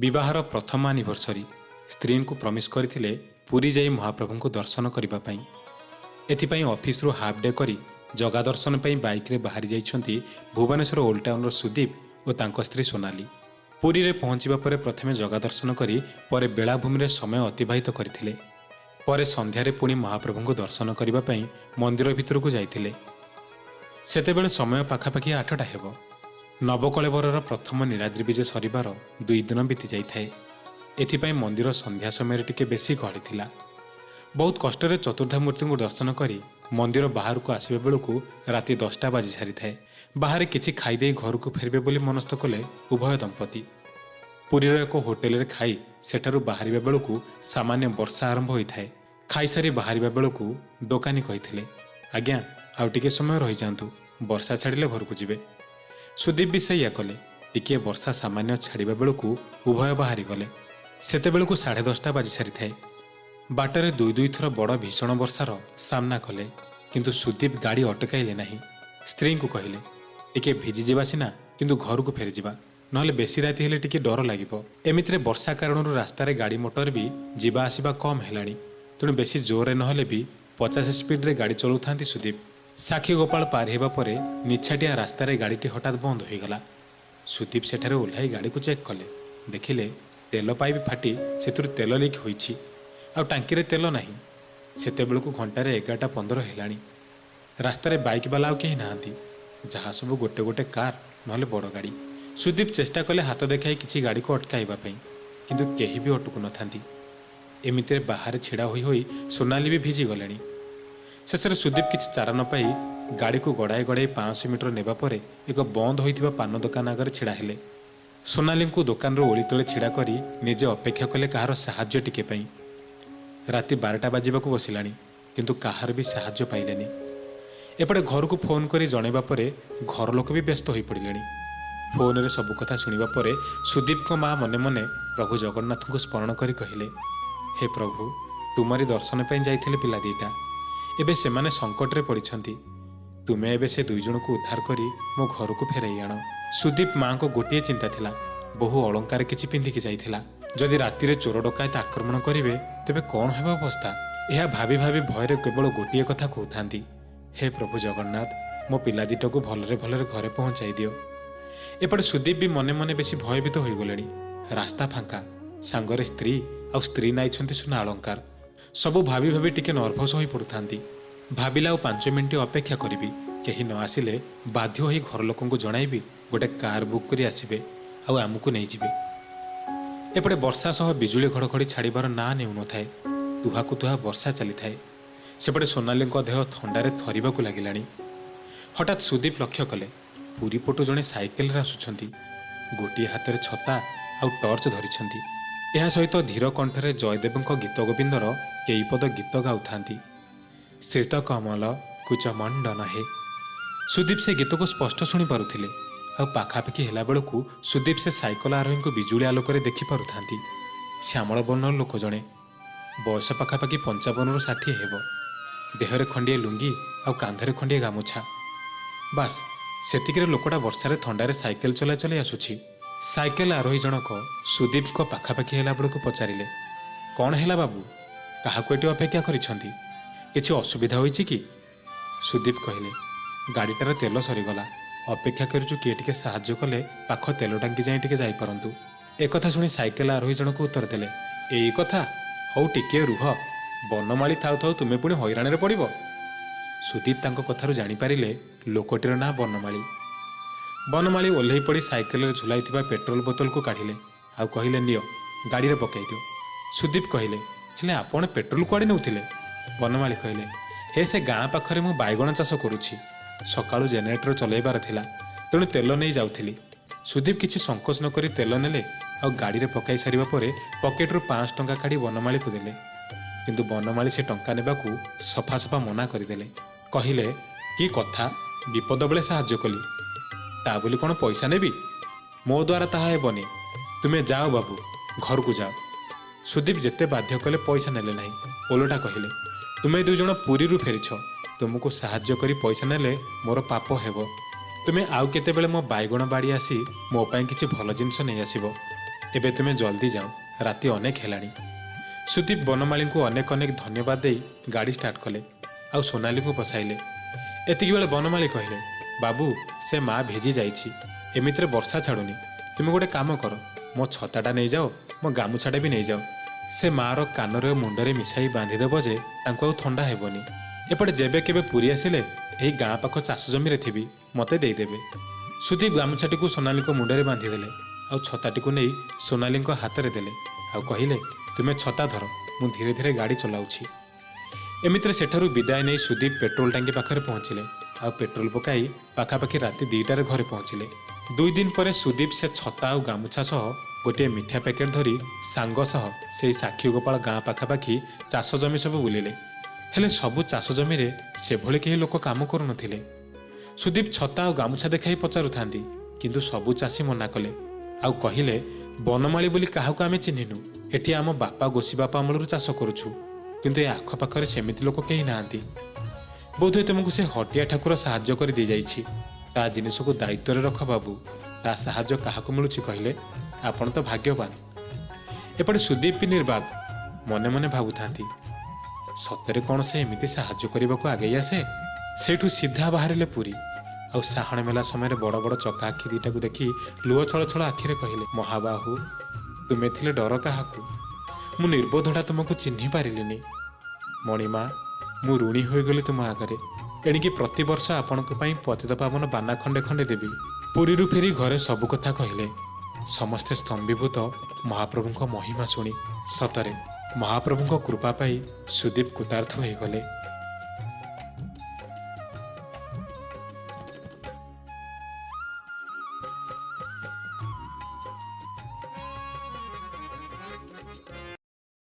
ବିବାହର ପ୍ରଥମ ଆନିଭର୍ସରୀ। ସ୍ତ୍ରୀଙ୍କୁ ପ୍ରମିସ୍ କରିଥିଲେ ପୁରୀ ଯାଇ ମହାପ୍ରଭୁଙ୍କୁ ଦର୍ଶନ କରିବା ପାଇଁ। ଏଥିପାଇଁ ଅଫିସରୁ ହାଫ୍ ଡେ କରି ଜଗା ଦର୍ଶନ ପାଇଁ ବାଇକ୍ରେ ବାହାରି ଯାଇଛନ୍ତି ଭୁବନେଶ୍ୱର ଓଲ୍ଡ ଟାଉନର ସୁଦୀପ ଓ ତାଙ୍କ ସ୍ତ୍ରୀ ସୋନାଲି। ପୁରୀରେ ପହଞ୍ଚିବା ପରେ ପ୍ରଥମେ ଜଗା ଦର୍ଶନ କରି ପରେ ବେଳାଭୂମିରେ ସମୟ ଅତିବାହିତ କରିଥିଲେ। ପରେ ସନ୍ଧ୍ୟାରେ ପୁଣି ମହାପ୍ରଭୁଙ୍କୁ ଦର୍ଶନ କରିବା ପାଇଁ ମନ୍ଦିର ଭିତରକୁ ଯାଇଥିଲେ। ସେତେବେଳେ ସମୟ ପାଖାପାଖି 8ଟା ହେବ। ନବକଳେବରର ପ୍ରଥମ ନୀଳାଦ୍ରି ବିଜେ ସରିବାର 2 ଦିନ ବିତି ଯାଇଥାଏ। ଏଥିପାଇଁ ମନ୍ଦିର ସନ୍ଧ୍ୟା ସମୟରେ ଟିକେ ବେଶୀ ଗହଳି ଥିଲା। ବହୁତ କଷ୍ଟରେ ଚତୁର୍ଦ୍ଧାମୂର୍ତ୍ତିଙ୍କୁ ଦର୍ଶନ କରି ମନ୍ଦିର ବାହାରକୁ ଆସିବା ବେଳକୁ ରାତି 10ଟା ବାଜି ସାରିଥାଏ। ବାହାରେ କିଛି ଖାଇଦେଇ ଘରକୁ ଫେରିବେ ବୋଲି ମନସ୍ଥ କଲେ ଉଭୟ ଦମ୍ପତି। ପୁରୀର ଏକ ହୋଟେଲରେ ଖାଇ ସେଠାରୁ ବାହାରିବା ବେଳକୁ ସାମାନ୍ୟ ବର୍ଷା ଆରମ୍ଭ ହୋଇଥାଏ। ଖାଇସାରି ବାହାରିବା ବେଳକୁ ଦୋକାନୀ କହିଥିଲେ, "ଆଜ୍ଞା, ଆଉ ଟିକେ ସମୟ ରହିଯାଆନ୍ତୁ, ବର୍ଷା ଛାଡ଼ିଲେ ଘରକୁ ଯିବେ।" ସୁଦୀପ ବି ସେଇଆ କଲେ। ଟିକିଏ ବର୍ଷା ସାମାନ୍ୟ ଛାଡ଼ିବା ବେଳକୁ ଉଭୟ ବାହାରିଗଲେ। ସେତେବେଳକୁ 10:30 ବାଜି ସାରିଥାଏ। ବାଟରେ ଦୁଇ ଦୁଇ ଥର ବଡ଼ ଭୀଷଣ ବର୍ଷାର ସାମ୍ନା କଲେ, କିନ୍ତୁ ସୁଦୀପ ଗାଡ଼ି ଅଟକାଇଲେ ନାହିଁ। ସ୍ତ୍ରୀଙ୍କୁ କହିଲେ, "ଟିକେ ଭିଜିଯିବା ସିନା, କିନ୍ତୁ ଘରକୁ ଫେରିଯିବା। ନହେଲେ ବେଶୀ ରାତି ହେଲେ ଟିକେ ଡର ଲାଗିବ। ଏମିତିରେ ବର୍ଷା କାରଣରୁ ରାସ୍ତାରେ ଗାଡ଼ି ମଟର ବି ଯିବା ଆସିବା କମ୍ ହେଲାଣି।" ତେଣୁ ବେଶୀ ଜୋରରେ ନହେଲେ ବି 50 ସ୍ପିଡ୍ରେ ଗାଡ଼ି ଚଲାଉଥାନ୍ତି ସୁଦୀପ। ସାକ୍ଷୀ ଗୋପାଳ ପାର ହେବା ପରେ ନିଛାଟିଆ ରାସ୍ତାରେ ଗାଡ଼ିଟି ହଠାତ୍ ବନ୍ଦ ହୋଇଗଲା। ସୁଦୀପ ସେଠାରେ ଓହ୍ଲାଇ ଗାଡ଼ିକୁ ଚେକ୍ କଲେ। ଦେଖିଲେ, ତେଲ ପାଇପ୍ ଫାଟି ସେଥିରୁ ତେଲ ଲିକ୍ ହୋଇଛି ଆଉ ଟାଙ୍କିରେ ତେଲ ନାହିଁ। ସେତେବେଳକୁ ଘଣ୍ଟାରେ 11:15 ହେଲାଣି। ରାସ୍ତାରେ ବାଇକ୍ ବାଲା ଆଉ କେହି ନାହାନ୍ତି, ଯାହା ସବୁ ଗୋଟେ ଗୋଟେ କାର୍, ନହେଲେ ବଡ଼ ଗାଡ଼ି। ସୁଦୀପ ଚେଷ୍ଟା କଲେ ହାତ ଦେଖାଇ କିଛି ଗାଡ଼ିକୁ ଅଟକାଇବା ପାଇଁ, କିନ୍ତୁ କେହି ବି ଅଟକୁ ନଥାନ୍ତି। ଏମିତିରେ ବାହାରେ ଛିଡ଼ା ହୋଇ ହୋଇ ସୋନାଲି ବି ଭିଜି ଗଲେଣି। ଶେଷରେ ସୁଦୀପ କିଛି ଚାରା ନ ପାଇ ଗାଡ଼ିକୁ ଗଡ଼ାଇ ଗଡ଼ାଇ 500 ମିଟର ନେବା ପରେ ଏକ ବନ୍ଦ ହୋଇଥିବା ପାନ ଦୋକାନ ଆଗରେ ଛିଡ଼ା ହେଲେ। ସୋନାଲିଙ୍କୁ ଦୋକାନର ଓଳି ତଳେ ଛିଡ଼ା କରି ନିଜେ ଅପେକ୍ଷା କଲେ କାହାର ସାହାଯ୍ୟ ଟିକେ ପାଇଁ। ରାତି 12ଟା ବାଜିବାକୁ ବସିଲାଣି, କିନ୍ତୁ କାହାର ବି ସାହାଯ୍ୟ ପାଇଲେନି। ଏପଟେ ଘରକୁ ଫୋନ୍ କରି ଜଣାଇବା ପରେ ଘର ଲୋକ ବି ବ୍ୟସ୍ତ ହୋଇପଡ଼ିଲେଣି। ଫୋନରେ ସବୁ କଥା ଶୁଣିବା ପରେ ସୁଦୀପଙ୍କ ମା ମନେ ମନେ ପ୍ରଭୁ ଜଗନ୍ନାଥଙ୍କୁ ସ୍ମରଣ କରି କହିଲେ, "ହେ ପ୍ରଭୁ, ତୁମରି ଦର୍ଶନ ପାଇଁ ଯାଇଥିଲେ ପିଲା ଦିଟା। ଏବେ ସେମାନେ ସଙ୍କଟରେ ପଡ଼ିଛନ୍ତି। ତୁମେ ଏବେ ସେ ଦୁଇ ଜଣଙ୍କୁ ଉଦ୍ଧାର କରି ମୋ ଘରକୁ ଫେରାଇ ଆଣ।" ସୁଦୀପ ମାଙ୍କ ଗୋଟିଏ ଚିନ୍ତା ଥିଲା, ବୋହୂ ଅଳଙ୍କାର କିଛି ପିନ୍ଧିକି ଯାଇଥିଲା। ଯଦି ରାତିରେ ଚୋର ଡକାୟତ ଆକ୍ରମଣ କରିବେ, ତେବେ କ'ଣ ହେବ ଅବସ୍ଥା? ଏହା ଭାବି ଭାବି ଭୟରେ କେବଳ ଗୋଟିଏ କଥା କହୁଥାନ୍ତି, "ହେ ପ୍ରଭୁ ଜଗନ୍ନାଥ, ମୋ ପିଲା ଦିଟାକୁ ଭଲରେ ଭଲରେ ଘରେ ପହଞ୍ଚାଇ ଦିଅ।" ଏପଟେ ସୁଦୀପ ବି ମନେ ମନେ ବେଶୀ ଭୟଭୀତ ହୋଇଗଲେଣି। ରାସ୍ତା ଫାଙ୍କା, ସାଙ୍ଗରେ ସ୍ତ୍ରୀ, ଆଉ ସ୍ତ୍ରୀ ନାଇଛନ୍ତି ସୁନା ଅଳଙ୍କାର। ସବୁ ଭାବି ଭାବି ଟିକେ ନର୍ଭସ ହୋଇ ପଡ଼ୁଥାନ୍ତି। ଭାବିଲା, ଆଉ 5 ମିନିଟ୍ ଅପେକ୍ଷା କରିବି। କେହି ନ ଆସିଲେ ବାଧ୍ୟ ହୋଇ ଘର ଲୋକଙ୍କୁ ଜଣାଇବି, ଗୋଟେ କାର୍ ବୁକ୍ କରି ଆସିବେ ଆଉ ଆମକୁ ନେଇଯିବେ। ଏପଟେ ବର୍ଷା ସହ ବିଜୁଳି ଘଡ଼ଘଡ଼ି ଛାଡ଼ିବାର ନାଁ ନେଉନଥାଏ। ତୁହାକୁ ତୁହା ବର୍ଷା ଚାଲିଥାଏ। ସେପଟେ ସୋନାଲିଙ୍କ ଦେହ ଥଣ୍ଡାରେ ଥରିବାକୁ ଲାଗିଲାଣି। ହଠାତ୍ ସୁଦୀପ ଲକ୍ଷ୍ୟ କଲେ, ପୁରୀ ପଟୁ ଜଣେ ସାଇକେଲରେ ଆସୁଛନ୍ତି। ଗୋଟିଏ ହାତରେ ଛତା ଆଉ ଟର୍ଚ୍ଚ ଧରିଛନ୍ତି। ଏହା ସହିତ ଧୀର କଣ୍ଠରେ ଜୟଦେବଙ୍କ ଗୀତ ଗୋବିନ୍ଦର କେଇପଦ ଗୀତ ଗାଉଥାନ୍ତି, "ଶ୍ରୀତ କମଲ କୁଚ ମଣ୍ଡନ ହେ"। ସୁଦୀପ ସେ ଗୀତକୁ ସ୍ପଷ୍ଟ ଶୁଣିପାରୁଥିଲେ। ଆଉ ପାଖାପାଖି ହେଲା ବେଳକୁ ସୁଦୀପ ସେ ସାଇକେଲ ଆରୋହୀଙ୍କୁ ବିଜୁଳି ଆଲୋକରେ ଦେଖିପାରୁଥାନ୍ତି। ଶ୍ୟାମଳ ବର୍ଣ୍ଣର ଲୋକ ଜଣେ, ବୟସ ପାଖାପାଖି 55ରୁ 60 ହେବ। ଦେହରେ ଖଣ୍ଡିଏ ଲୁଙ୍ଗି ଆଉ କାନ୍ଧରେ ଖଣ୍ଡିଏ ଗାମୁଛା, ବାସ୍ ସେତିକିରେ ଲୋକଟା ବର୍ଷାରେ ଥଣ୍ଡାରେ ସାଇକେଲ ଚଲାଇ ଚଲାଇ ଆସୁଛି। ସାଇକେଲ ଆରୋହୀ ଜଣକ ସୁଦୀପଙ୍କ ପାଖାପାଖି ହେଲା ବେଳକୁ ପଚାରିଲେ, "କ'ଣ ହେଲା ବାବୁ, କାହାକୁ ଏଠି ଅପେକ୍ଷା କରିଛନ୍ତି? କିଛି ଅସୁବିଧା ହୋଇଛି କି?" ସୁଦୀପ କହିଲେ, "ଗାଡ଼ିଟାର ତେଲ ସରିଗଲା, ଅପେକ୍ଷା କରୁଛୁ। କିଏ ଟିକେ ସାହାଯ୍ୟ କଲେ ପାଖ ତେଲ ଟାଙ୍କି ଯାଇ ଟିକେ ଯାଇପାରନ୍ତୁ।" ଏକଥା ଶୁଣି ସାଇକେଲ ଆରୋହୀ ଜଣକ ଉତ୍ତର ଦେଲେ, "ଏଇ କଥା? ହଉ, ଟିକିଏ ରୁହ। ବନମାଳୀ ଥାଉ ଥାଉ ତୁମେ ପୁଣି ହଇରାଣରେ ପଡ଼ିବ।" ସୁଦୀପ ତାଙ୍କ କଥାରୁ ଜାଣିପାରିଲେ ଲୋକଟିର ନାଁ ବନମାଳୀ। ବନମାଳୀ ଓହ୍ଲେଇ ପଡ଼ି ସାଇକେଲରେ ଝୁଲାଇଥିବା ପେଟ୍ରୋଲ ବୋତଲକୁ କାଢ଼ିଲେ ଆଉ କହିଲେ, "ନିଅ, ଗାଡ଼ିରେ ପକାଇ ଦିଅ।" ସୁଦୀପ କହିଲେ, "ହେଲେ ଆପଣ ପେଟ୍ରୋଲ କୁଆଡ଼େ ନେଉଥିଲେ?" ବନମାଳୀ କହିଲେ, "ହେ, ସେ ଗାଁ ପାଖରେ ମୁଁ ବାଇଗଣ ଚାଷ କରୁଛି। ସକାଳୁ ଜେନେରେଟର ଚଲାଇବାର ଥିଲା, ତେଣୁ ତେଲ ନେଇ ଯାଉଥିଲି।" ସୁଦୀପ କିଛି ସଂକୋଚ ନ କରି ତେଲ ନେଲେ ଆଉ ଗାଡ଼ିରେ ପକାଇ ସାରିବା ପରେ ପକେଟରୁ 500 ଟଙ୍କା କାଢ଼ି ବନମାଳୀକୁ ଦେଲେ। କିନ୍ତୁ ବନମାଳୀ ସେ ଟଙ୍କା ନେବାକୁ ସଫା ସଫା ମନା କରିଦେଲେ। କହିଲେ, "କି କଥା, ବିପଦ ବେଳେ ସାହାଯ୍ୟ କଲି, ତା ବୋଲି କ'ଣ ପଇସା ନେବି? ମୋ ଦ୍ୱାରା ତାହା ହେବନି। ତୁମେ ଯାଅ ବାବୁ, ଘରକୁ ଯାଅ।" ସୁଦୀପ ଯେତେ ବାଧ୍ୟ କଲେ ପଇସା ନେଲେ ନାହିଁ। ଓଲଟା କହିଲେ, "ତୁମେ ଦୁଇ ଜଣ ପୁରୀରୁ ଫେରିଛ। ତୁମକୁ ସାହାଯ୍ୟ କରି ପଇସା ନେଲେ ମୋର ପାପ ହେବ। ତୁମେ ଆଉ କେତେବେଳେ ମୋ ବାଇଗଣ ବାଡ଼ି ଆସି ମୋ ପାଇଁ କିଛି ଭଲ ଜିନିଷ ନେଇ ଆସିବ।" ଏବେ ତୁମେ ଜଲ୍ଦି ଯାଅ, ରାତି ଅନେକ ହେଲାଣି। ସୁଦୀପ ବନମାଳୀଙ୍କୁ ଅନେକ ଅନେକ ଧନ୍ୟବାଦ ଦେଇ ଗାଡ଼ି ଷ୍ଟାର୍ଟ କଲେ ଆଉ ସୋନାଲିଙ୍କୁ ବସାଇଲେ। ଏତିକି ବେଳେ ବନମାଳୀ କହିଲେ, ବାବୁ, ସେ ମା ଭିଜି ଯାଇଛି, ଏମିତିରେ ବର୍ଷା ଛାଡ଼ୁନି। ତୁମେ ଗୋଟେ କାମ କର, ମୋ ଛତାଟା ନେଇଯାଅ, ମୋ ଗାମୁଛାଟା ବି ନେଇଯାଅ। ସେ ମାଆର କାନରେ ଓ ମୁଣ୍ଡରେ ମିଶାଇ ବାନ୍ଧିଦେବ ଯେ ତାଙ୍କୁ ଆଉ ଥଣ୍ଡା ହେବନି। ଏପଟେ ଯେବେ କେବେ ପୁରୀ ଆସିଲେ ଏହି ଗାଁ ପାଖ ଚାଷ ଜମିରେ ଥିବି, ମୋତେ ଦେଇଦେବେ। ସୁଦୀପ ଗାମୁଛାଟିକୁ ସୋନାଲିଙ୍କ ମୁଣ୍ଡରେ ବାନ୍ଧିଦେଲେ ଆଉ ଛତାଟିକୁ ନେଇ ସୋନାଲିଙ୍କ ହାତରେ ଦେଲେ ଆଉ କହିଲେ, ତୁମେ ଛତା ଧର, ମୁଁ ଧୀରେ ଧୀରେ ଗାଡ଼ି ଚଲାଉଛି। ଏମିତିରେ ସେଠାରୁ ବିଦାୟ ନେଇ ସୁଦୀପ ପେଟ୍ରୋଲ ଟାଙ୍କି ପାଖରେ ପହଞ୍ଚିଲେ ଆଉ ପେଟ୍ରୋଲ ପକାଇ ପାଖାପାଖି ରାତି 2ଟାରେ ଘରେ ପହଞ୍ଚିଲେ। 2 ଦିନ ପରେ ସୁଦୀପ ସେ ଛତା ଆଉ ଗାମୁଛା ସହ ଗୋଟିଏ ମିଠା ପ୍ୟାକେଟ୍ ଧରି ସାଙ୍ଗ ସହ ସେଇ ସାକ୍ଷୀଗୋପାଳ ଗାଁ ପାଖାପାଖି ଚାଷ ଜମି ସବୁ ବୁଲିଲେ। ହେଲେ ସବୁ ଚାଷ ଜମିରେ ସେଭଳି କେହି ଲୋକ କାମ କରୁନଥିଲେ। ସୁଦୀପ ଛତା ଆଉ ଗାମୁଛା ଦେଖାଇ ପଚାରୁଥାନ୍ତି, କିନ୍ତୁ ସବୁ ଚାଷୀ ମନା କଲେ ଆଉ କହିଲେ, ବନମାଳୀ ବୋଲି କାହାକୁ ଆମେ ଚିହ୍ନିନୁ। ଏଠି ଆମ ବାପା ଗୋସି ବାପା ଅମଳରୁ ଚାଷ କରୁଛୁ, କିନ୍ତୁ ଏ ଆଖପାଖରେ ସେମିତି ଲୋକ କେହି ନାହାନ୍ତି। ବୋଧହୁଏ ତୁମକୁ ସେ ହଟିଆ ଠାକୁର ସାହାଯ୍ୟ କରି ଦେଇଯାଇଛି। ତା ଜିନିଷକୁ ଦାୟିତ୍ୱରେ ରଖ ବାବୁ, ତା ସାହାଯ୍ୟ କାହାକୁ ମିଳୁଛି କହିଲେ? ଆପଣ ତ ଭାଗ୍ୟବାନ। ଏପଟେ ସୁଦୀପ ବି ନିର୍ବାକ ମନେ ମନେ ଭାବୁଥାନ୍ତି, ସତରେ କ'ଣ ସେ ଏମିତି ସାହାଯ୍ୟ କରିବାକୁ ଆଗେଇ ଆସେ? ସେଇଠୁ ସିଧା ବାହାରିଲେ ପୁରୀ। ଆଉ ସାହାଣ ମେଲା ସମୟରେ ବଡ଼ ବଡ଼ ଚକା ଆଖି ଦୁଇଟାକୁ ଦେଖି ଲୁହ ଛଳ ଛଳ ଆଖିରେ କହିଲେ, ମହାବାହୁ, ତୁମେ ଥିଲେ ଡର କାହାକୁ? ମୁଁ ନିର୍ବୋଧଟା ତୁମକୁ ଚିହ୍ନି ପାରିଲିନି। ମଣିମା, ମୁଁ ଋଣୀ ହୋଇଗଲି ତୁମ ଆଗରେ। ଏଣିକି ପ୍ରତିବର୍ଷ ଆପଣଙ୍କ ପାଇଁ ପତିତ ପାବନ ବାନା ଖଣ୍ଡେ ଖଣ୍ଡେ ଦେବି। ପୁରୀରୁ ଫେରି ଘରେ ସବୁ କଥା କହିଲେ। ସମସ୍ତେ ସ୍ତମ୍ଭୀଭୂତ ମହାପ୍ରଭୁଙ୍କ ମହିମା ଶୁଣି। ସତରେ ମହାପ୍ରଭୁଙ୍କ କୃପା ପାଇ ସୁଦୀପ କୃତାର୍ଥ ହୋଇଗଲେ।